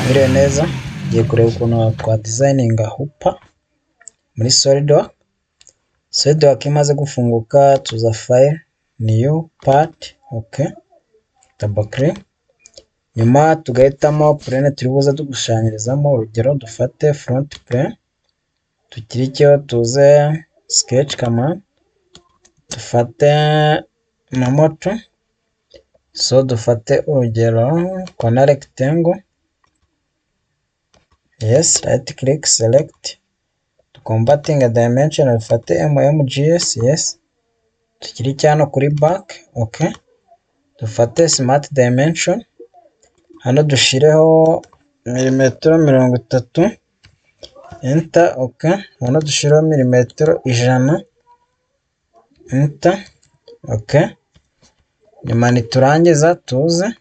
Mwiriwe neza, tugiye kureba ukuntu twadizayininga hopper muri SolidWorks. SolidWorks imaze gufunguka tuza file, new part, ok, double click, nyuma tugahitamo plane turi buze dushushanyirizamo, urugero dufate front plane, tukirikeho tuze sketch command, dufate normal to, so dufate urugero corner rectangle, yes, right click select, duconvertinge dimension dufate mmgs, yes, tukirike hano kuri back, ok, dufate smart dimension, hano dushireho milimetero 30, enter, ok, hano dushireho milimetero 100, enter, ok, nyuma niturangiza tuze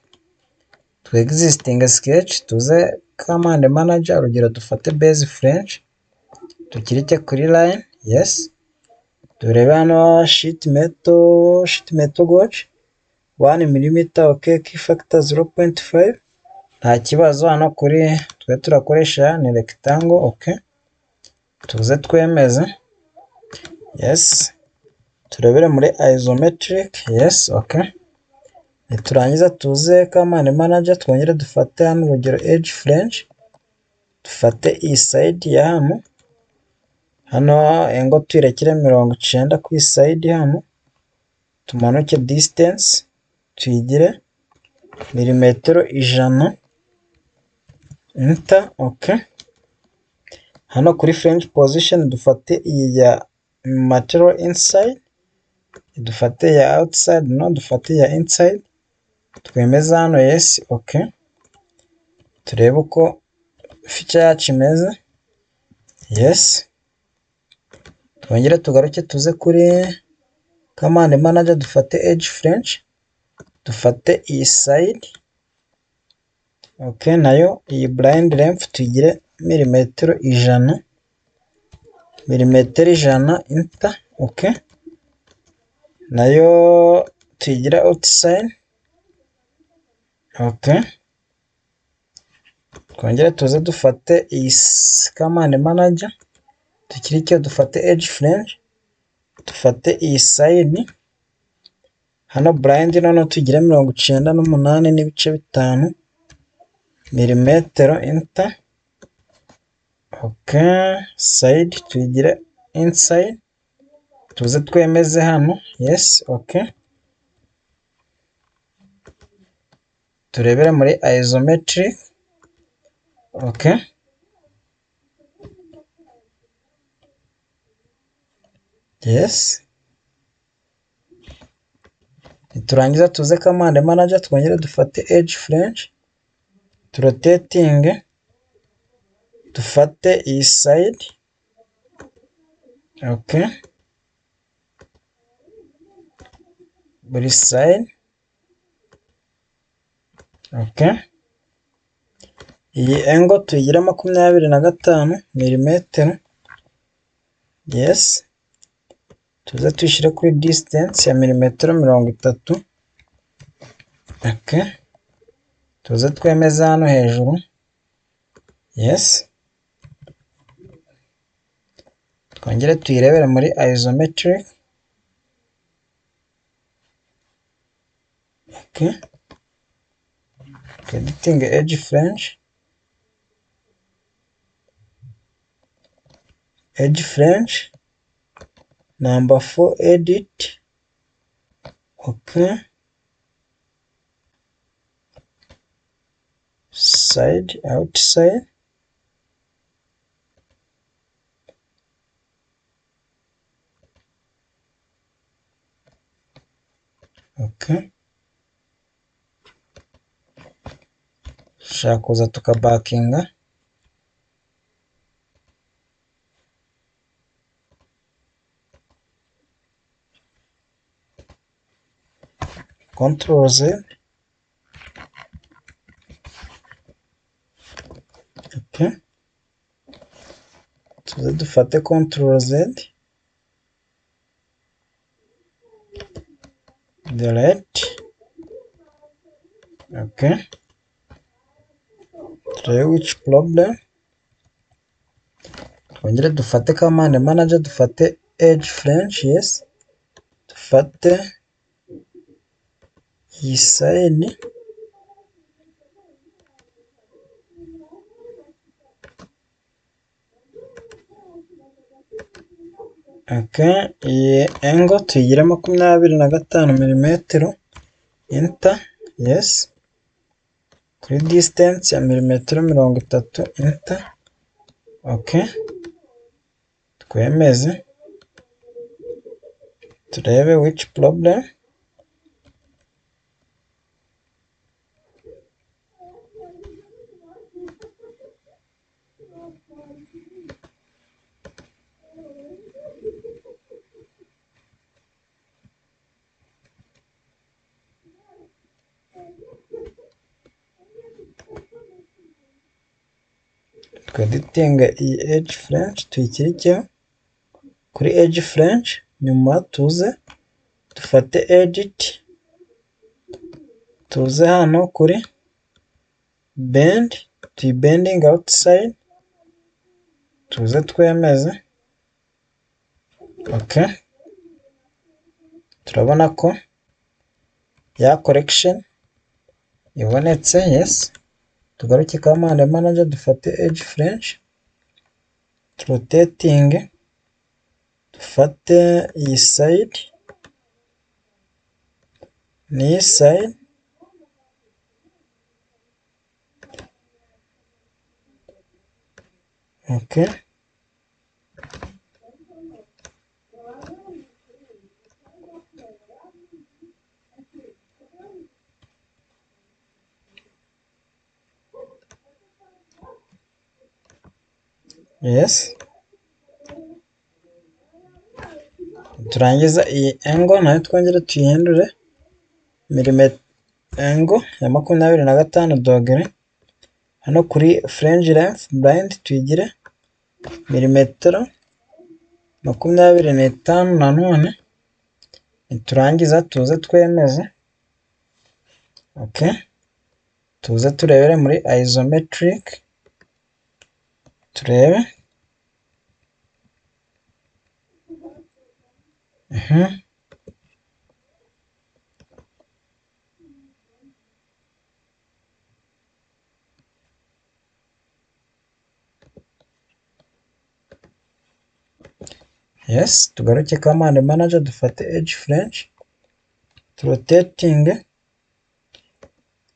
twexitinge sketch, tuze command manager, urugero dufate base flange, tukirike kuri line, yes, turebe hano sheet metal gauge 1 mm, ok, key factor 0.5, nta kibazo. Hano kuri twe turakoresha ni rectangle, ok, tuze twemeze, yes, turebere muri isometric, yes, ok, niturangiza tuze command manager, twongere dufate hano urugero edge flange, dufate iyi side ya hano, hano angle tuyirekere 90 ku side hano, tumanuke distance tuyigire milimetero 100, enter, ok, hano kuri flange position dufate iyi ya material inside, dufate iya outside, no dufate iya inside, twemeze hano yes, ok, turebe uko feature yacu imeze, yes, twongere tugaruke tuze kuri command manager, dufate edge flange, dufate iyi side, ok, nayo iyi blind length tuyigire milimetero 100, milimetero 100, enter, ok, nayo tuyigire outside, ok, twongere tuze dufate iyi command manager, tukirike dufate edge flange, dufate iyi side, hano blind noneho tugire 98.5 milimetero, enter, ok, side tuyigire inside, tuze twemeze hano, yes, ok, turebere muri isometric, ok, yes, niturangiza tuze command manager, twongere dufate edge flange, turotatinge, dufate iyi side, ok, buri side, ok, iyi angle tuyigire 25 milimetero, yes, tuze tuyishyire kuri distance ya milimetero 30, ok, tuze twemeze hano hejuru, yes, twongere tuyirebere muri isometric, ok, editing edge flange, edge flange, number 4 edit, ok, side, outside, ok, dushobora kuza tukabakinga, control Z, ok, tuze dufate control Z, delete, ok, Turebe which problem, twongere dufate command manager, dufate edge flange, yes, dufate iyi side. Okay, iyi angle tuyigire 25 milimetero, enter, yes, kuri distance ya milimetero 30, enter, okay, twemeze, turebe which problem. Tweditinge iyi edge flange, tuyikirikeho kuri edge flange, nyuma tuze dufate edit, tuze hano kuri bend, tuyibendinge outside, tuze twemeze, okay, turabona ko ya correction ibonetse, yes. Tugaruke command manager, dufate edge flange, turotatinge, dufate iyi side n'iyi side, okay. Yes, turangiza iyi angle nayo twongere tuyihindure angle ya 25 dogere, hano kuri flange length blind tuyigire milimetero 25 nanone, niturangiza tuze twemeze, okay, tuze turebere muri isometric turebe, yes, tugaruke command manager, dufate edge flange, turotatinge,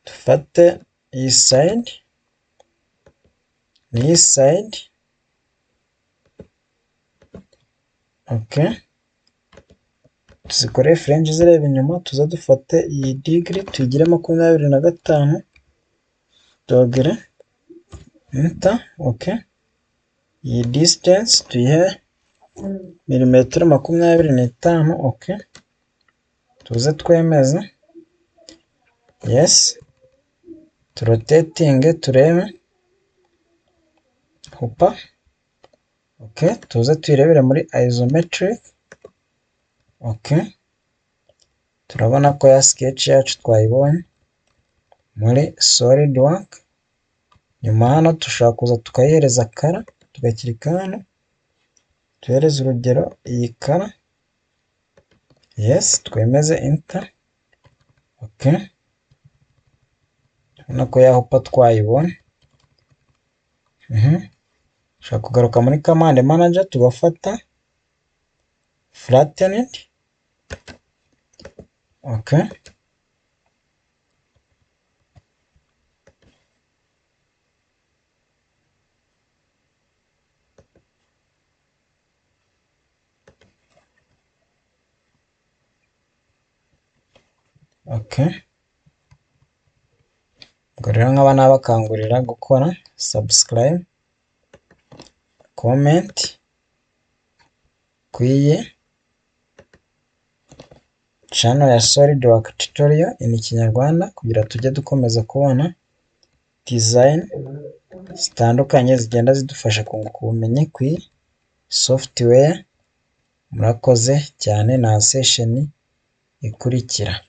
dufate iyi side n'iyi side, okay, tuzikore flange zireba inyuma, tuze dufate iyi degree tuyigire 25 dogere, enter, okay, iyi distance tuyihe milimetero 25, okay, tuze twemeze, yes, turotatinge turebe, hopper, okay, tuze tuyirebere muri isometric, okay, turabona ko ya sketch yacu twayibonye muri SolidWorks. Nyuma hano dushobora kuza tukayihereza color, tugakirika hano, tuhereze urugero iyi color, yes, twemeze, enter, okay, urabona ko ya hopper twayibonye. Dushobora kugaruka muri command manager tugafata flattened, okay, okay. Ubwo rero nkaba nabakangurira gukora subscribe, comment ku iyi channel ya SolidWorks tutorial in Kinyarwanda, kugira tujye dukomeza kubona design zitandukanye zigenda zidufasha kunguka ubumenyi ku iyi software. Murakoze cyane, na session ikurikira.